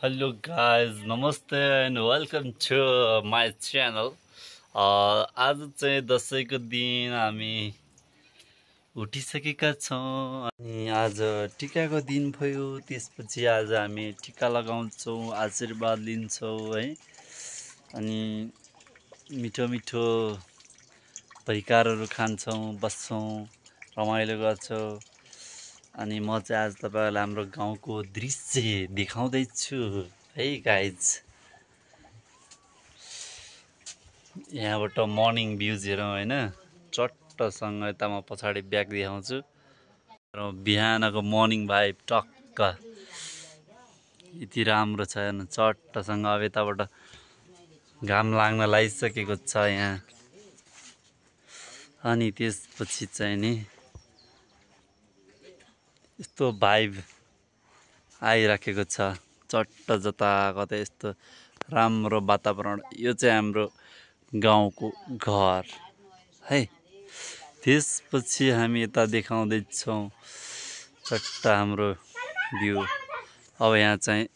Hello guys, namaste and welcome to my channel. आज चाहिँ दसैँको दिन हामी उठिसकेका छौँ अनि आज टिकाको दिन भयो। त्यसपछि आज हामी टिका लगाउँछौँ, आशीर्वाद लिन्छौँ है। अनि मिठो मिठो परिकारहरू खान्छौँ, बस्छौँ, रमाइलो गर्छौँ। अनि म चाहिँ आज तपाईहरुलाई हाम्रो गाउँको दृश्य देखाउँदैछु है गाइज। यहाँबाट मर्निङ भ्यूज हेरौँ हैन, चट्टसँग यता म पछाडि ब्याक देखाउँछु र बिहानको मर्निङ भाइब टक्क यति राम्रो छ हेर्नु चट्टसँग। अब यताबाट घाम लाग्न लागिसकेको छ यहाँ। अनि त्यसपछि चाहिँ नि यस्तो भाइब आइराखेको छ चट्ट जता कतै यस्तो राम्रो वातावरण। यो चाहिँ हाम्रो गाउँको घर है। त्यसपछि हामी यता देखाउँदैछौँ चट्ट हाम्रो भ्यू। अब यहाँ चाहिँ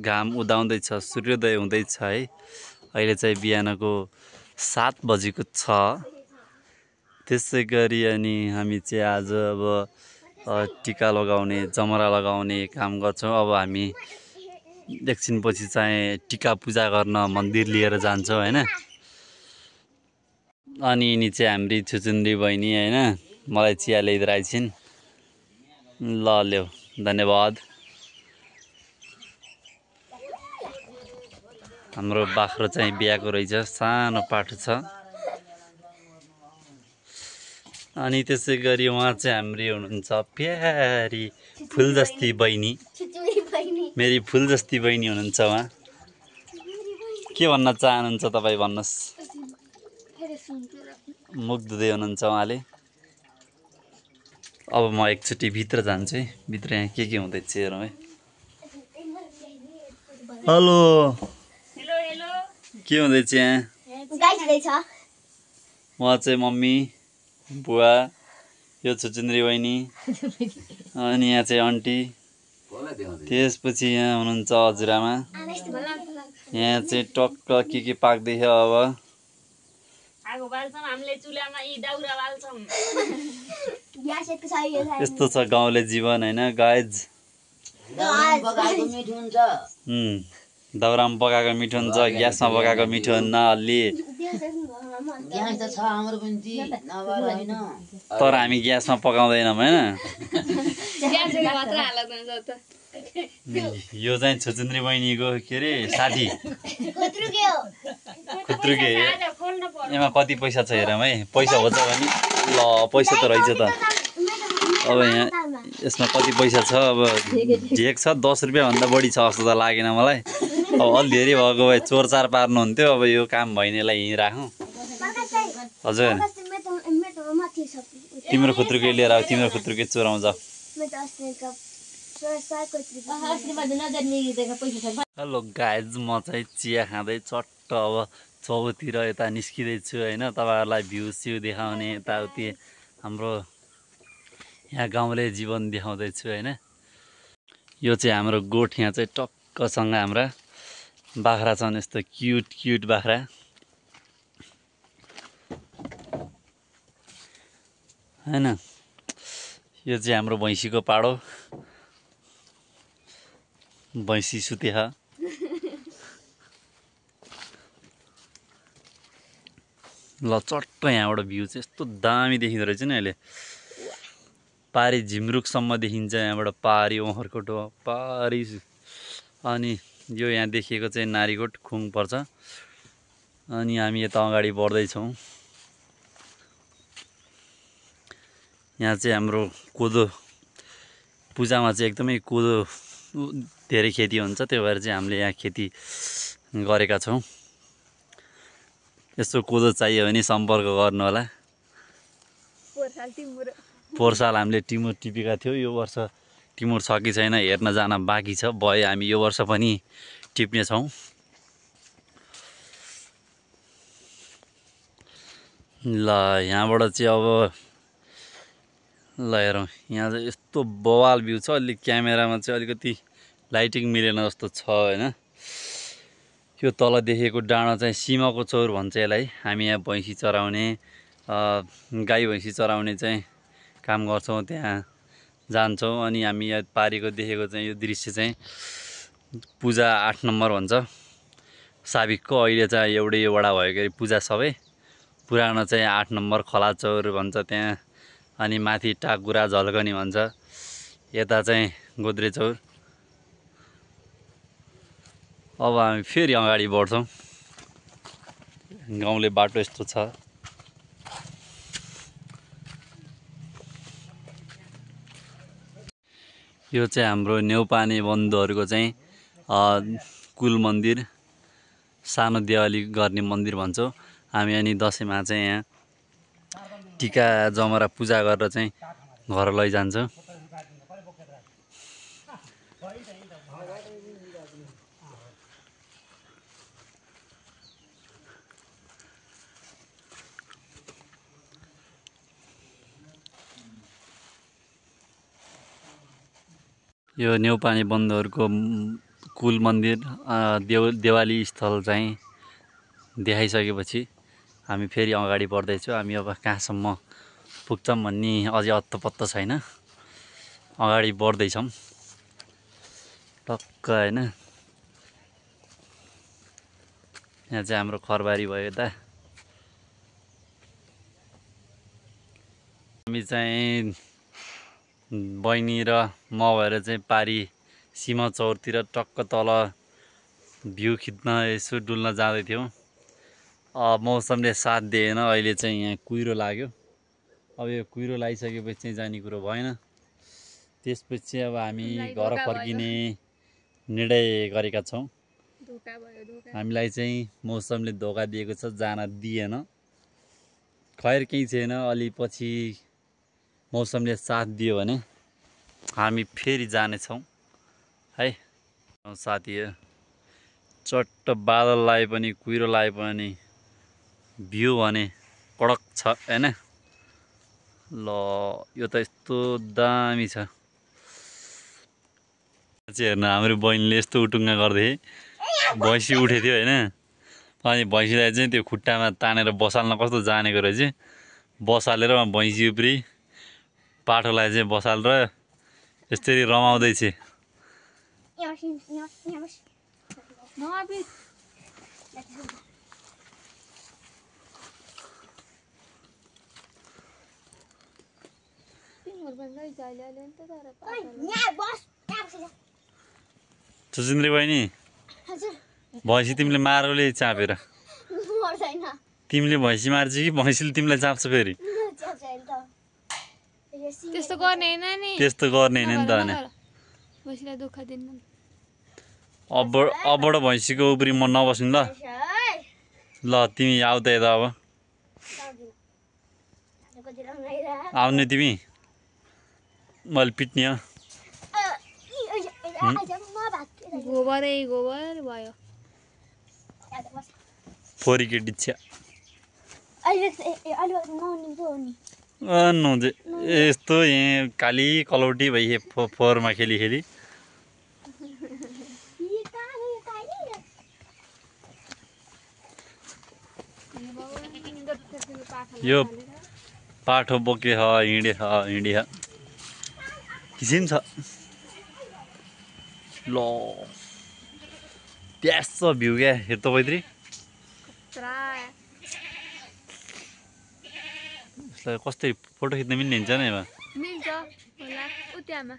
घाम उदाउँदैछ, सूर्योदय हुँदैछ है। अहिले चाहिँ बिहानको 7 बजेको छ। त्यसै गरी अनि हामी चाहिँ आज अब टिका लगाउने, जमरा लगाउने काम गर्छौँ। अब हामी एकछिनपछि चाहिँ टिका पूजा गर्न मन्दिर लिएर जान्छौँ हैन। अनि यिनी चाहिँ हाम्री छुचुन्द्री बहिनी हैन, मलाई चिया ल्याइदिएर आइछिन्। ल ल्याऊ, धन्यवाद। हाम्रो बाख्रो चाहिँ बिहाको रहेछ, सानो पाठो छ। अनि त्यसै गरी उहाँ चाहिँ हाम्री हुनुहुन्छ प्यारी फुल जस्ती बहिनी, मेरी फुल जस्ती बहिनी हुनुहुन्छ उहाँ। के भन्न चाहनुहुन्छ तपाईँ भन्नुहोस्। मुख धुँदै हुनुहुन्छ उहाँले। अब म एकचोटि भित्र जान्छु है, भित्र यहाँ के हुँदैछ हेरौँ है। हेलो के हुँदैछ यहाँ? उहाँ चाहिँ मम्मी, बुवा, यो छुचुन्द्री बहिनी, अनि यहाँ चाहिँ आन्टी। त्यसपछि यहाँ हुनुहुन्छ हजुरआमा। यहाँ चाहिँ टक्क के पाक्दैछ अब। यस्तो छ गाउँले जीवन हैन गाइज। दाउरामा पकाएको मिठो हुन्छ, ग्यासमा पकाएको मिठो हुन्न अलि। तर हामी ग्यासमा पकाउँदैनौँ हैन। यो चाहिँ छुचुन्द्री बहिनीको के अरे साथी खुत्रुके। यसमा कति पैसा छ हेरौँ है। पैसा हो भने ल, पैसा त रहेछ त। अब यहाँ यसमा कति पैसा छ? अब ढेक छ 10 रुपियाँ भन्दा बढी छ जस्तो त लागेन मलाई। अब अलि धेरै भएको भए चोरचार पार्नुहुन्थ्यो। अब यो काम भइनेलाई यहीँ राखौँ। हजुर तिम्रो खुत्रुके लिएर आऊ, तिम्रो खुत्रुके चोराउँछ। हेलो गाइज, म चाहिँ चिया खाँदै चट्ट अब चौतिर यता निस्किँदैछु होइन। तपाईँहरूलाई भ्यू स्यू देखाउने, यताउति हाम्रो यहाँ गाउँले जीवन देखाउँदैछु होइन। यो चाहिँ हाम्रो गोठ। यहाँ चाहिँ टक्कसँग हाम्रा बाख्रा छन्, यस्तो क्युट क्युट बाख्रा होइन। यो चाहिँ हाम्रो भैँसीको पाडो, भैँसी सुते छ। ल चट्ट यहाँबाट भ्यू चाहिँ यस्तो दामी देखिँदो रहेछ नि अहिले। पारी झिमरुकसम्म देखिन्छ यहाँबाट, पारी ओखरकोट पारी। अनि यो यहाँ देखिएको चाहिँ नारीकोट खुङ पर्छ। अनि हामी यता अगाडि बढ्दैछौँ। यहाँ चाहिँ हाम्रो कोदो पूजामा चाहिँ एकदमै कोदो धेरै खेती हुन्छ, त्यो भएर चाहिँ हामीले यहाँ खेती गरेका छौँ। यस्तो कोदो चाहियो भने सम्पर्क गर्नु होला। पोहोर साल हामीले टिमुर टिपेका थियौँ। यो वर्ष टिमुर छ कि छैन हेर्न जान बाँकी छ। भए हामी यो वर्ष पनि टिप्नेछौँ। ल यहाँबाट चाहिँ अब ल हेरौँ, यहाँ चाहिँ यस्तो बवाल भ्यू छ। अलि क्यामेरामा चाहिँ अलिकति लाइटिङ मिलेन जस्तो छ हैन। यो तल देखेको डाँडा चाहिँ सीमाको चौर भन्छ यसलाई। हामी यहाँ भैँसी चराउने गाई भैँसी चराउने चाहिँ काम गर्छौँ, त्यहाँ जान्छौँ। अनि हामी यहाँ पारीको देखेको चाहिँ यो दृश्य चाहिँ पूजा 8 नम्बर भन्छ साबिकको। अहिले चाहिँ एउटै वडा भएकोले पूजा सबै पुरानो चाहिँ 8 नम्बर खला चौर भन्छ त्यहाँ। अनि माथि टाकुरा झल्कनी भन्छ, यता चाहिँ गोद्रे चौर। अब हामी फेरि अगाडि बढ्छौँ। गाउँले बाटो यस्तो छ। यो चाहिँ हाम्रो नेउपाने बन्धुहरूको चाहिँ कुल मन्दिर, सानो देवाली गर्ने मन्दिर भन्छौँ हामी। अनि दसैँमा चाहिँ यहाँ टिका जमरा पूजा गरेर चाहिँ घर लैजान्छौँ। यो नेउपाने बन्धुहरूको कुल मन्दिर देवाली स्थल चाहिँ देखाइसकेपछि हामी फेरि अगाडि बढ्दैछौँ। हामी अब कहाँसम्म पुग्छौँ भन्ने अझै अत्तो छैन, अगाडि बढ्दैछौँ टक्क हैन। यहाँ चाहिँ हाम्रो खरबारी भयो यता। हामी चाहिँ बहिनी र म भएर चाहिँ पारी सीमा चौरतिर टक्क तल भ्यू खिच्न यसो डुल्न जाँदै थियौँ। मौसमले साथ दिएन, अहिले चाहिँ यहाँ कुहिरो लाग्यो। अब यो कुहिरो लागिसकेपछि चाहिँ जाने कुरो भएन। त्यसपछि अब हामी घर फर्किने निर्णय गरेका छौँ। हामीलाई चाहिँ मौसमले धोका दिएको छ, जान दिएन। खैर केही छैन, अलि पछि मौसमले साथ दियो भने हामी फेरि जानेछौँ है। साथी चट्ट बादल लाए पनि कुहिरो लाए पनि भ्यू भने कडक छ हैन। ल यो त यस्तो दामी छ। हेर्न हाम्रो बहिनीले यस्तो उटुङ्गा गर्दै भैँसी उठेको थियो हैन। अनि भैँसीलाई चाहिँ त्यो खुट्टामा तानेर बसाल्न कस्तो जानेको रहेछ। बसालेर भैँसी उब्री पाठोलाई चाहिँ बसालेर यसरी रमाउँदैछ। सुसिन्द्री बहिनी, भैँसी तिमीले मारोले चापेर? तिमीले भैँसी मार्छ कि भैँसीले तिमीलाई चाप्छ? फेरि त्यस्तो गर्ने हैन नि, त्यस्तो गर्ने हैन नि त। हैन भैँसीलाई दुःख दिन्न। अबबाट भैँसीको उब्री म नबस्नु ल। ल तिमी आउ त यता। अब आउने तिमी, मैले पिट्ने हो। गोबरै गोबर भयो। फोरी के डिच्छा यस्तो यहाँ काली कलौटी भइ फोहोरमा खेली खेली। यो पाठो बोके हिँडे किसिम छ। ल प्यास भ्यू क्या हेर त बैत्री। यसलाई कस्तै फोटो खिच्न मिल्ने हुन्छ नि? मिल्छ होला उत्यामा।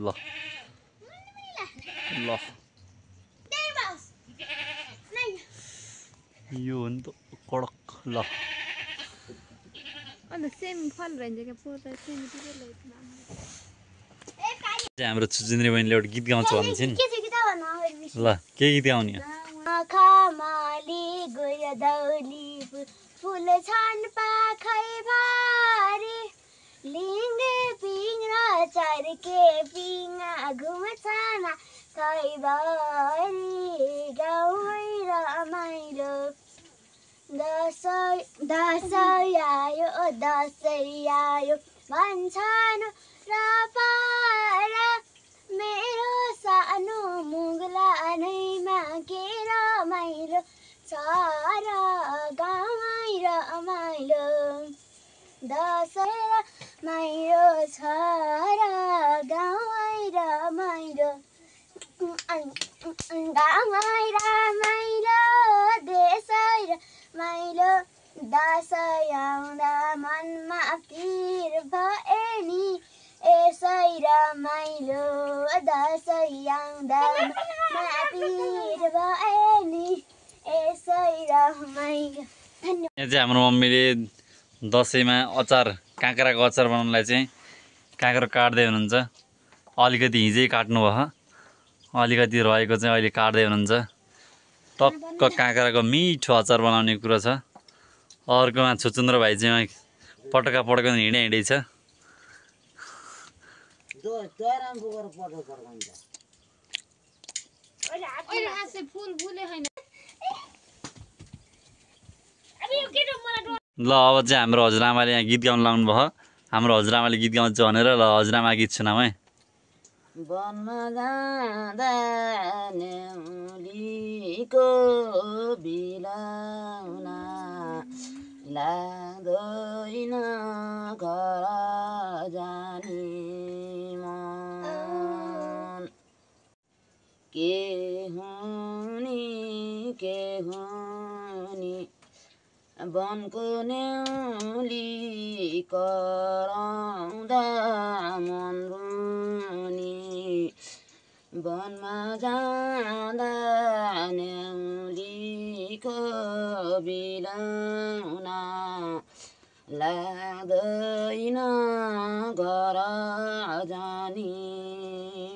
ल ल यो हो नि त कडक। ल अन्त सेम फल रहन्छ क्या पोता सेम हाम्रो सुसिन्द्री बहिनीले एउटा गीत गाउँछ भन्छ नि। ल के गीत गाउने? खामाली गयो दौली फुल छन् पाखै भारी लिङ्गे पिङ्रा चर्के पिङा घुम्छन् खैबारी गाउँमै रमाइलो दसैँ आयो भन्छन् र पारा मेरो सानो मुगला नैमा के रमाइलो सारा गाउँमै रमाइलो दसैँ रमाइलो सारा गाउँमै रमाइलो गाउँमै रमाइलो देशै रमाइलो दसैँ आउँदा मनमा पिर भए नि यसै रमाइलो दसैँ आउँदा मनमा पिर भए नि यसै रमाइलो। यहाँ चाहिँ हाम्रो मम्मीले दसैँमा अचार काँक्राको अचार बनाउनलाई चाहिँ काँक्रा काट्दै हुनुहुन्छ। अलिकति हिजै काट्नुभयो, अलिकति रहेको चाहिँ अहिले काट्दै हुनुहुन्छ। टक्क काँक्राको मिठो अचार बनाउने कुरो छ। अर्कोमा छुचुन्द्रो भाइ चाहिँ पटका पड्काउन हिँडै छ। ल अब चाहिँ हाम्रो हजुरआमाले यहाँ गीत गाउन लाउनु भयो। हाम्रो हजुरआमाले गीत गाउँछु भनेर ल हजुरआमा गीत सुनाऊ है। वनमा जाँदा न्याउलीको बिलाउन लाग्दैन घर जाने मन के हुने वनको न्याउली कराउँदा मन रुने वनमा जाँदा न्याउलीको बिलाउन लाग्दैन घर जाने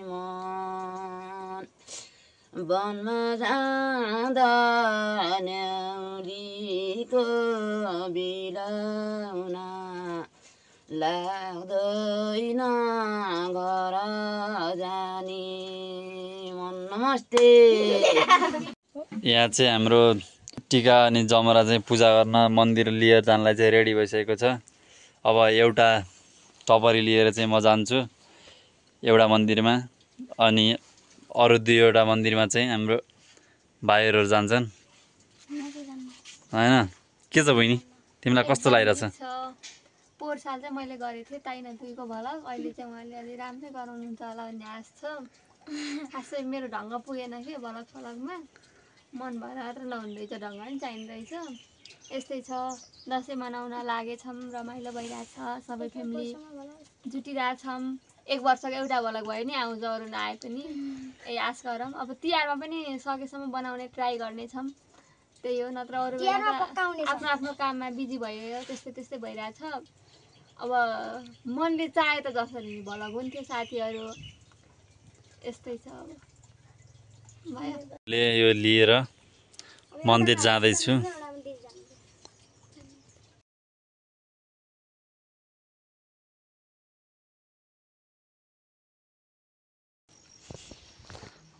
मन वनमा जाँदा न्याउलीको बिलाउन लाग्दैन घर जाने मन। नमस्ते। यहाँ चाहिँ हाम्रो टिका अनि जमरा चाहिँ पूजा गर्न मन्दिर लिएर जानलाई चाहिँ रेडी भइसकेको छ। अब एउटा टपरी लिएर चाहिँ म जान्छु एउटा मन्दिरमा, अनि अरू दुईवटा मन्दिरमा चाहिँ हाम्रो भाइहरू जान्छन् होइन। के छ बहिनी, तिमीलाई कस्तो लागिरहेछ? पोहोर साल चाहिँ मैले गरेको थिएँ ताइना दुईको भलक, अहिले चाहिँ उहाँले अलि राम्रै गराउनुहुन्छ होला भन्ने आश छ। खासै मेरो ढङ्ग पुगेन कि भलक फलकमा, मन भएर मात्र नहुँदैछ, ढङ्ग पनि चाहिँदैछ। यस्तै छ, दसैँ मनाउन लागेछौँ, रमाइलो भइरहेछ, सबै फ्यामिली जुटिरहेछौँ। एक वर्षको एउटा भलक भयो नि आउँछ, अरू नआए पनि यही आश गरौँ। अब तिहारमा पनि सकेसम्म बनाउने ट्राई गर्नेछौँ, त्यही हो। नत्र अरू बेला आफ्नो आफ्नो काममा बिजी भयो, त्यस्तै भइरहेछ। अब मनले चाहे त जसरी भलक हुन्थ्यो साथीहरू, यस्तै छ। अब यो लिएर मन्दिर जाँदैछु।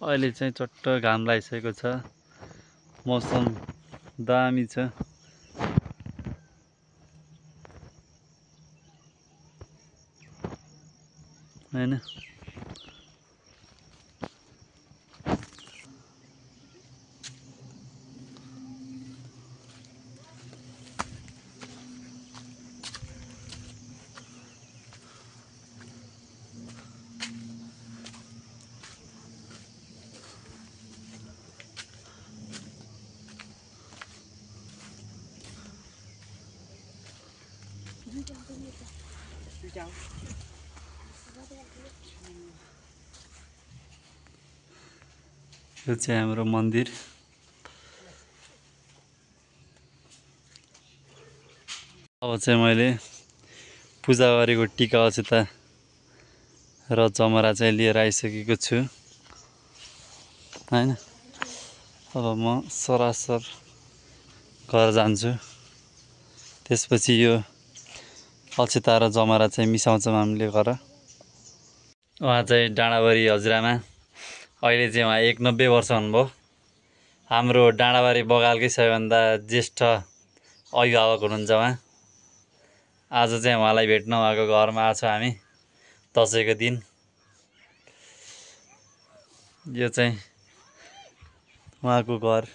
अहिले चाहिँ चट्ट घाम लागिसकेको छ, मौसम दामी छ हैन। यो चाहिँ हाम्रो मन्दिर। अब चाहिँ मैले पूजा गरेको टिका अक्षता र जमरा चाहिँ लिएर आइसकेको छु हैन। अब म सरासर घर जान्छु, त्यसपछि यो अक्षता र जमरा चाहिँ मिसाउँछौँ हामीले घर। उहाँ चाहिँ डाँडाबारी हजुरआमा, अहिले चाहिँ उहाँ 91 वर्ष हुनुभयो। हाम्रो डाँडाबारी बगालकै सबैभन्दा ज्येष्ठ अभिभावक हुनुहुन्छ उहाँ। आज चाहिँ उहाँलाई भेट्न उहाँको घरमा आएको छौँ हामी दसैँको दिन। यो चाहिँ उहाँको घर